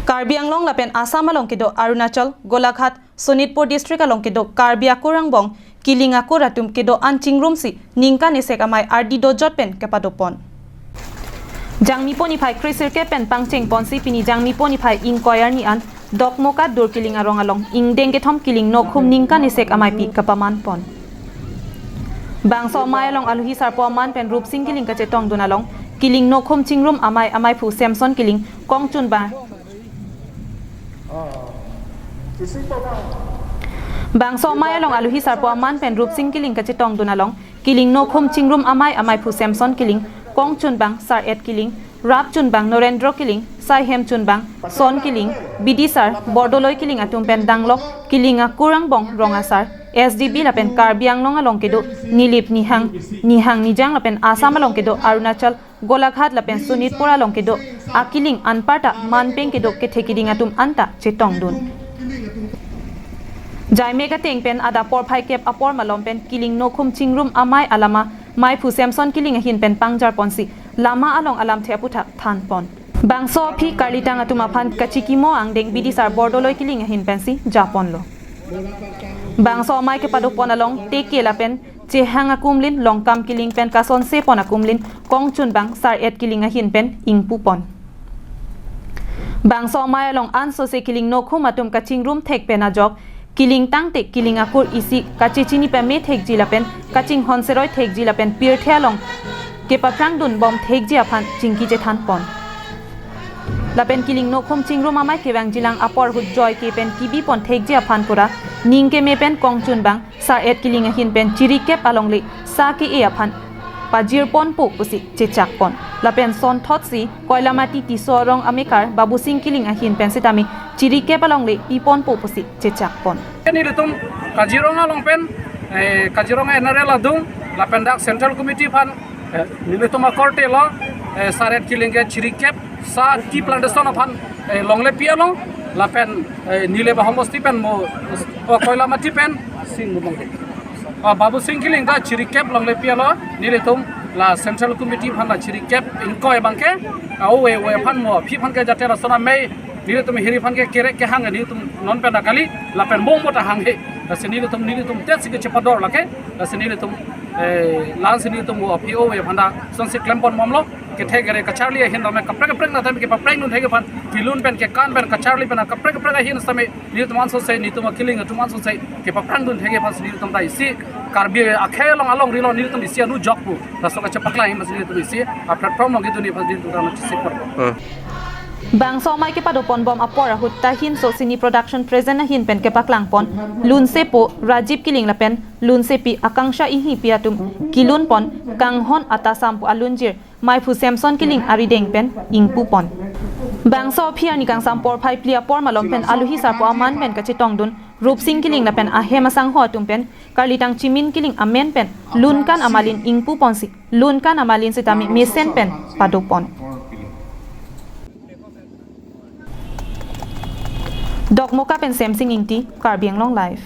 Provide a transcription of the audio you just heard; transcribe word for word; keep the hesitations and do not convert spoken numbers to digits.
Karbi Anglong lapen Assam along kedo Arunachal, Golaghat, Sonitpur district along kedo Karbi akur angbong, kiling akur atum kedo-an chingrumsi ningkan esek amei ardi dojot pen kepadopon. Jangmipo niphai kresirkep pen pangchengponsi pini Jangmipo niphai ingkoi arni an Dokmoka Durkiling arong along ingdeng kethom kiling nokhum ningkan esek ameipi kepamanpon. Bangso amei along aluhi sarpo aman pen Rupsing Kiling kachetongdun along kiling nokhum chingrum amei ameiphu Samson Kiling, kongchunbang Bangso amei along aluhi sarpo aman pen Rupsing Kiling kachetongdun along kiling nokhum chingrum amei ameiphu Samson Kiling, kongchunbang Sar-et Kiling, rapchunbang Norendro Kiling, saihemchunbang Son Kiling, bidisar Bordoloi Kiling atum pen danglok kiling akur angbong rong asar, S D B lapen Karbi Anglong along kedo Nilip Nihang, Nihang Nijang lapen Assam along kedo Arunachal, Golaghat lapen Sonitpur along kedo akiling anparta manpeng kedo kethe kiding atum anta chetongdun. Jaimek ateng pen adap porphai kep apor malom pen kiling nokhum chingrum amei alama meiphu Samson Kiling ahin pen pangjarponsi lama along alamthe aputhak thanpon. Bangso aphi karlitang atum aphan kachikimo angdeng bidisar Bordoloi Kiling ahin pensi japonlo. Bangso amei kepadopon along teke lapen chehang akumlin Longkam Kiling pen kasonsepon akumlin kongchunbang Sar-et Kiling ahin pen ingpupon. Bangso amei along ansose kiling nokhum atum kachingrum thek pen ajok kiling tangte kiling akur isi kachechini pame thekji lapen kachinghon seroi thekji lapen pirthe along kepaphrangdunbom thekji aphan chingki chethanpon. Lapen kiling nokhum chingrum amei kevangjilang apor ahut joike pen kibipon thekji aphan pura ning keme pen kongchunbang Sar-et Kiling ahin pen chirikep alongle sa ke-e aphan pajirponpo pusi chechakpon. Lapen sonthotsi Koilamati Tisso arong amekar Babusing Kiling ahin pen sitame chirikep alongle piponpo pusi chechakpon. Nelitum Kaziranga along pen, eh, Kaziranga N R L adung, lapen dak Central Committee aphan, eh, nelitum akorte lo, eh, Sar-et Kiling ke chirikep sa tea plantation aphan, eh, longle pi along, lapen, eh, Nilip ahomosti pen mo, o Koilamati pen, Sing mo bang. Ah, Babusing Kiling ta chirikep longle pi along, nelitum la Central Committee aphan la chirikep ingkoi abangke, ah, ove ove aphan mo, aphi aphan ke jate lason amei, nelitum hiri aphan ke kerek kehang, nelitum non pen ta kali, lapen mong mo ta hanghe. Lasi nelitum, nelitum tet si kechepador lake, lasi nelitum, eh, la-ansi nelitum mo aphi ove aphan ta sonsi klempon bomlo, kethe kere kacharli ahin tame kaprek kaprek na tame kepaphrangdun thek aphan, pilun pen kekan pen kacharli pen kaprek kaprek ahin tame, nelitum ansose, nelitum akiling atum ansose kepaphrangdun thek aphan si nelitum ta isi Karbi akhei along alongri lo, nelitum isi anu jok pu. Laso kachepaklang ahin si nelitum isi a platform along kedo ni aphan nelitum ta nang chesik por. Hmm. Bangso amei kepadopon bom apor ahut Tahin Sosini Production present ahin pen kepaklangpon lunsepo Rajib Kiling lapen lunsepi Akanksha Enghipi atum kilunpon Kanghon Atasam pu alunjir meiphu Samson Kiling arideng pen ingpupon. Bangso aphi arni kangsam porphai phli apor malom pen aluhi sarpo aman pen kachetongdun Rupsing Kiling lapen ahem asangho atum pen karlitang Chimin Kiling amen pen lunkan amalin ingpuponsi, lunkan amalin sitame mesen pen padopon. Dokmoka pen Semsing Ingti, Karbi Anglong Live.